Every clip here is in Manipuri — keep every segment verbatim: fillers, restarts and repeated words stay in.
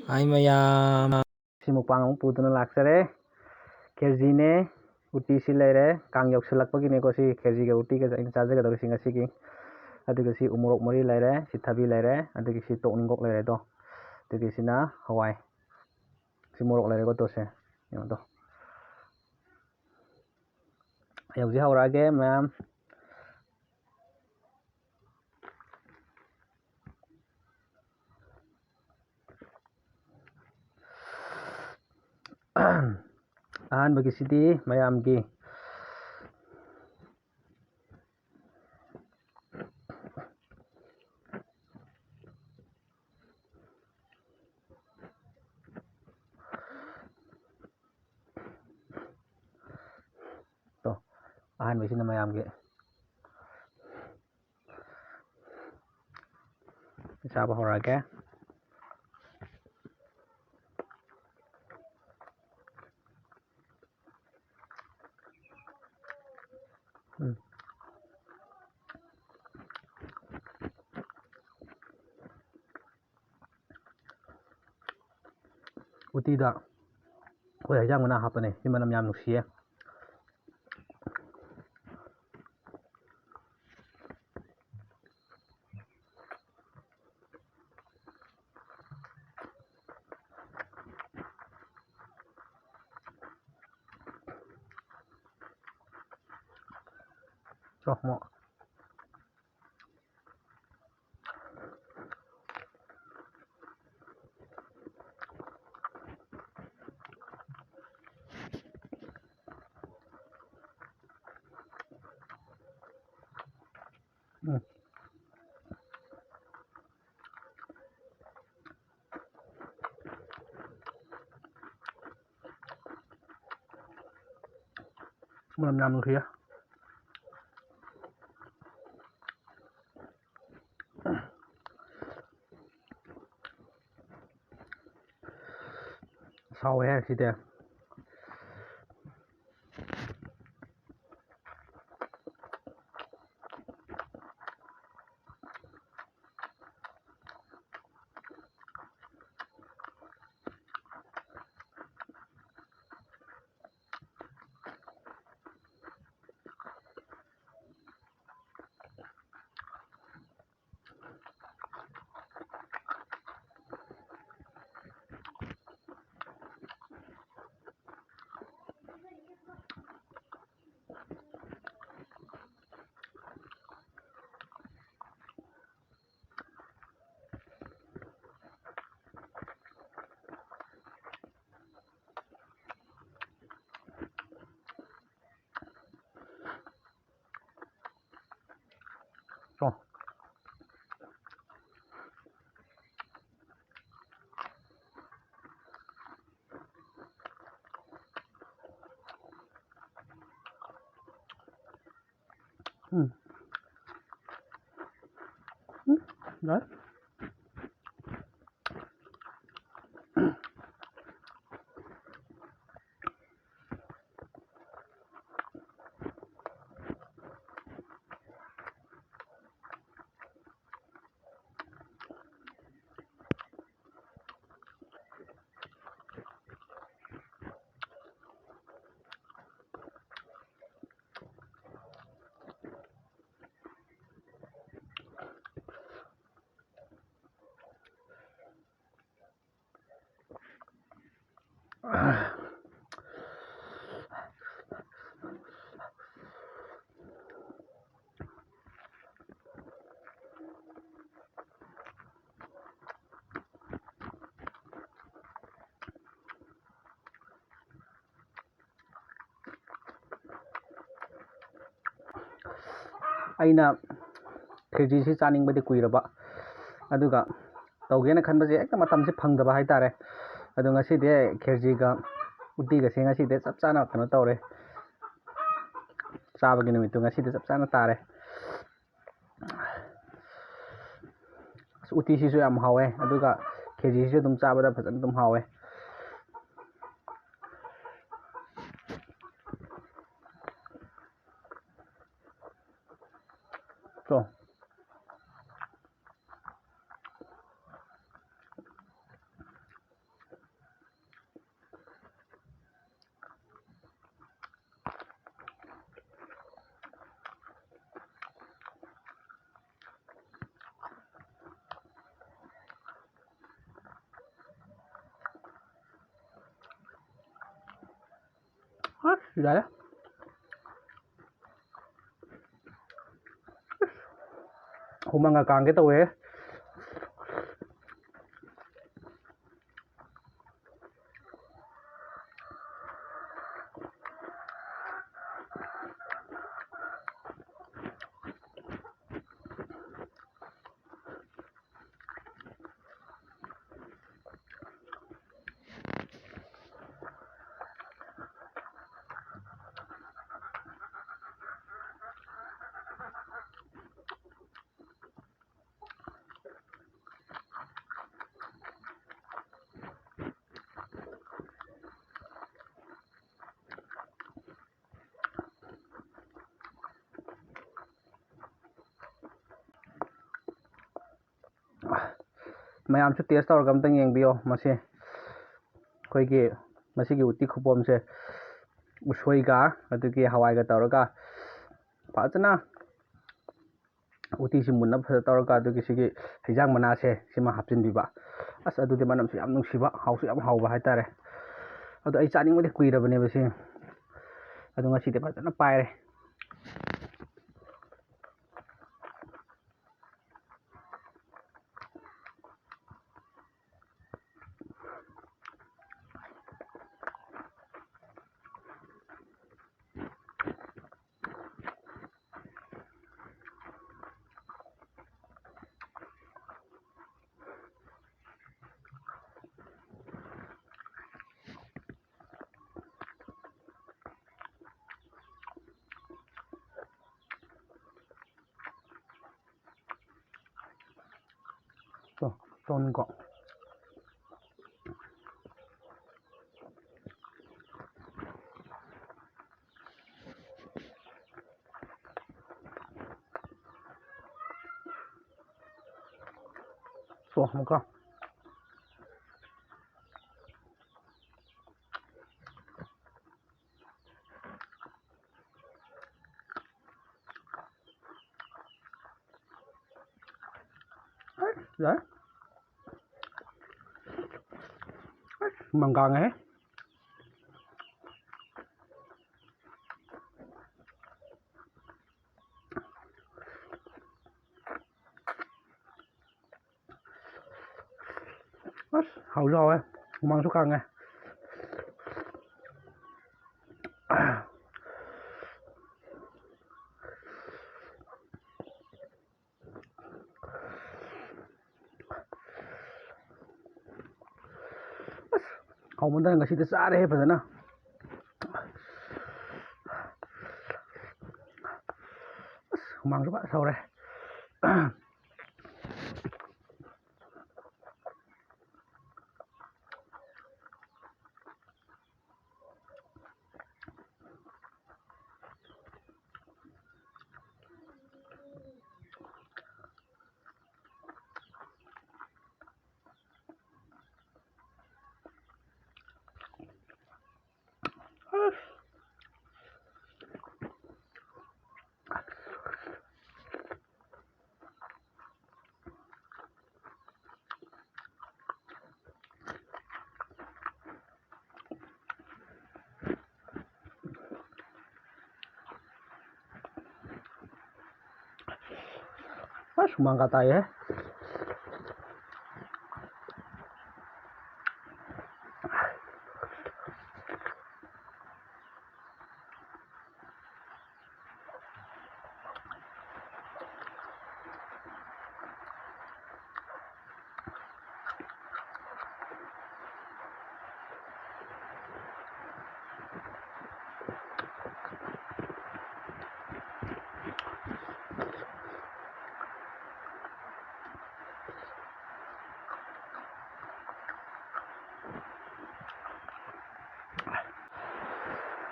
ꯍꯥꯏ ꯃꯌꯥꯝ꯫ ꯁꯤ ꯃꯨꯛꯕꯥꯡ ꯑꯃꯨꯛ ꯄꯨꯗꯨꯅ ꯂꯥꯛꯆꯔꯦ꯫ ꯈꯦꯔꯖꯤꯅꯦ, ꯎꯇꯤꯁꯤ ꯂꯩꯔꯦ꯫ ꯀꯥꯡ ꯌꯧꯁꯤꯜꯂꯛꯄꯒꯤꯅꯦꯀꯣ ꯁꯤ ꯈꯦꯔꯖꯤꯒ ꯎꯇꯤꯒꯁꯦ ꯑꯩꯅ ꯆꯥꯖꯒꯗꯧꯔꯤꯁꯤ ꯉꯁꯤꯒꯤ꯫ ꯑꯗꯨꯒ ꯁꯤ ꯎꯃꯣꯔꯣꯛ ꯃꯔꯤ ꯂꯩꯔꯦ, ꯁꯤ ꯊꯕꯤ ꯂꯩꯔꯦ, ꯑꯗꯨꯒꯤ ꯁꯤ ꯇꯣꯛꯅꯤꯡꯀꯣꯛ ꯂꯩꯔꯦ ꯑꯗꯣ꯫ ꯑꯗꯨꯒꯤ ꯁꯤꯅ ꯍꯋꯥꯏ꯫ ꯁꯤ ꯃꯣꯔꯣꯛ ꯂꯩꯔꯦꯀꯣ ꯇꯣꯁꯦ꯫ ꯌꯦꯡꯉꯣ ꯇꯣ꯫ ꯑꯩ ꯍꯧꯖꯤꯛ ꯍꯧꯔꯛꯑꯒꯦ ꯃꯌꯥꯝ꯫ ꯑꯍꯥꯟꯕꯒꯤꯁꯤꯗꯤ ꯃꯌꯥꯝꯒꯤ꯫ ꯇꯣ, ꯑꯍꯥꯟꯕꯁꯤꯅ ꯃꯌꯥꯝꯒꯤ꯫ ꯆꯥꯕ ꯍꯧꯔꯛꯑꯒꯦ꯫ ꯎꯝ꯫ ꯎꯇꯤꯗ ꯑꯩꯈꯣꯏ ꯍꯩꯖꯥꯡ ꯃꯅꯥ ꯍꯥꯞꯄꯅꯦ꯫ ꯁꯤ ꯃꯅꯝ ꯌꯥꯝ ꯅꯨꯡꯁꯤꯌꯦ꯫ ꯆꯣ, ꯑꯃꯨꯛ꯫ ꯎꯝ꯫ ꯃꯅꯝ ꯌꯥꯝ ꯅꯨꯡꯁꯤꯌꯦ꯫ ꯁꯥꯎꯋꯦꯍꯦ ꯁꯤꯗꯤ꯫ ꯌꯥꯏ꯫ ꯑꯩꯅ ꯈꯦꯆꯤꯁꯤ ꯆꯥꯅꯤꯡꯕꯗꯤ ꯀꯨꯏꯔꯕ, ꯑꯗꯨꯒ ꯇꯧꯒꯦꯅ ꯈꯟꯕꯁꯦ ꯍꯦꯛꯇ ꯃꯇꯝꯁꯦ ꯐꯪꯗꯕ ꯍꯥꯏꯇꯥꯔꯦ꯫ ꯑꯗꯣ ꯉꯁꯤꯗꯤ ꯈꯦꯆꯤꯒ ꯎꯇꯤꯒꯁꯦ ꯉꯁꯤꯗꯤ ꯆꯞ ꯆꯥꯅ ꯀꯩꯅꯣ ꯇꯧꯔꯦ, ꯆꯥꯕꯒꯤ ꯅꯨꯃꯤꯠꯇꯨ ꯉꯁꯤꯗꯤ ꯆꯞ ꯆꯥꯅ ꯇꯥꯔꯦ꯫ ꯑꯁ, ꯎꯇꯤꯁꯤꯁꯨ ꯌꯥꯝ ꯍꯥꯎꯋꯦ, ꯑꯗꯨꯒ ꯈꯦꯆꯤꯁꯤꯁꯨ ꯑꯗꯨꯝ ꯆꯥꯕꯗ ꯐꯖꯅ ꯑꯗꯨꯝ ꯍꯥꯎꯋꯦ꯫ ꯇꯣ꯫ ꯑꯁ, ꯌꯥꯔꯦ꯫ ꯍꯨꯃꯥꯡꯒ ꯀꯥꯡꯒꯦ ꯇꯧꯋꯦ꯫ ꯃꯌꯥꯝꯁꯨ ꯇꯦꯁ ꯇꯧꯔꯒ ꯑꯝꯇꯪ ꯌꯦꯡꯕꯤꯌꯣ꯫ ꯃꯁꯤ ꯑꯩꯈꯣꯏꯒꯤ ꯃꯁꯤꯒꯤ ꯎꯇꯤ ꯈꯨꯄꯣꯝꯁꯦ ꯎꯁꯣꯏꯒ ꯑꯗꯨꯒꯤ ꯍꯋꯥꯏꯒ ꯇꯧꯔꯒ ꯐꯖꯅ ꯎꯇꯤꯁꯤ ꯃꯨꯟꯅ ꯐꯖꯅ ꯇꯧꯔꯒ ꯑꯗꯨꯒꯤ ꯁꯤꯒꯤ ꯍꯩꯖꯥꯡ ꯃꯅꯥꯁꯦ ꯁꯤꯃ ꯍꯥꯞꯆꯤꯟꯕꯤꯕ꯫ ꯑꯁ, ꯑꯗꯨꯗꯤ ꯃꯅꯝꯁꯨ ꯌꯥꯝ ꯅꯨꯡꯁꯤꯕ, ꯍꯥꯎꯁꯨ ꯌꯥꯝ ꯍꯥꯎꯕ ꯍꯥꯏꯇꯥꯔꯦ꯫ ꯑꯗꯣ ꯑꯩ ꯆꯥꯅꯤꯡꯕꯗꯤ ꯀꯨꯏꯔꯕꯅꯦꯕ ꯁꯤ꯫ ꯑꯗꯣ ꯉꯁꯤꯗꯤ ꯐꯖꯅ ꯄꯥꯏꯔꯦ꯫ ꯇꯣ, ꯇꯣꯅꯤꯀꯣ꯫ ꯇꯣ, ꯑꯃꯨꯛꯀ꯫ ꯌꯥꯏ꯫ ꯃꯪꯒꯥꯡꯉꯦ꯫ ꯑꯁ, ꯍꯥꯎꯁꯨ ꯍꯥꯎꯋꯦ, ꯍꯨꯃꯥꯡꯁꯨ ꯀꯥꯡꯉꯦ꯫ ꯑꯁ, ꯍꯥꯎꯃꯟꯗꯅ ꯉꯁꯤꯗꯤ ꯆꯥꯔꯦꯍꯦ ꯐꯖꯅ꯫ ꯑꯁ, ꯍꯨꯃꯥꯡꯁꯨ ꯐꯖꯅ ꯁꯧꯔꯦ꯫ ꯑꯁ, ꯍꯨꯃꯥꯡꯒ ꯇꯥꯏꯍꯦ꯫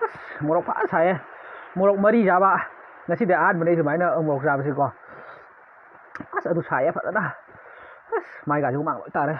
ꯑꯁ, ꯃꯣꯔꯣꯛ ꯐꯖꯅ ꯁꯥꯏꯌꯦ꯫ ꯃꯣꯔꯣꯛ ꯃꯔꯤ ꯆꯥꯕ꯫ ꯉꯁꯤꯗꯤ ꯑꯍꯥꯟꯕꯅꯦ ꯁꯨꯃꯥꯏꯅ ꯃꯣꯔꯣꯛ ꯆꯥꯕꯁꯤꯀꯣ꯫ ꯑꯁ, ꯑꯗꯨ ꯁꯥꯏꯌꯦ ꯐꯖꯅ꯫ ꯑꯁ, ꯃꯥꯏꯒꯥꯁꯦ ꯍꯨꯃꯥꯡ ꯂꯣꯏ ꯇꯥꯔꯦ꯫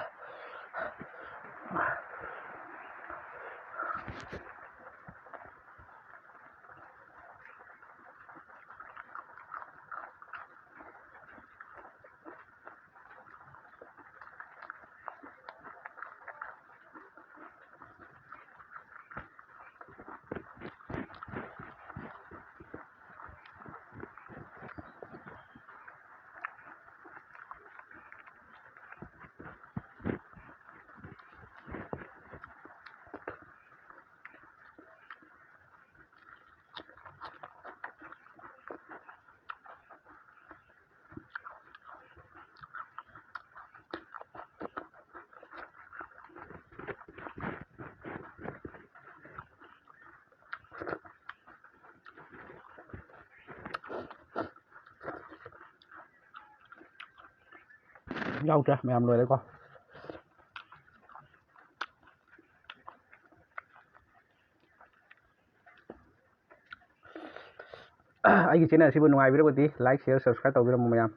ꯌꯥꯎꯗ꯭ꯔꯦ, ꯃꯌꯥꯝ ꯂꯣꯏꯔꯦꯀꯣ꯫ ꯑꯩꯒꯤ ꯆꯦꯅꯦꯜ ꯑꯁꯤꯕꯨ ꯅꯨꯡꯉꯥꯏꯕꯤꯔꯒꯗꯤ like, share, subscribe ꯇꯧꯕꯤꯔꯝꯃꯨ ꯃꯌꯥꯝ꯫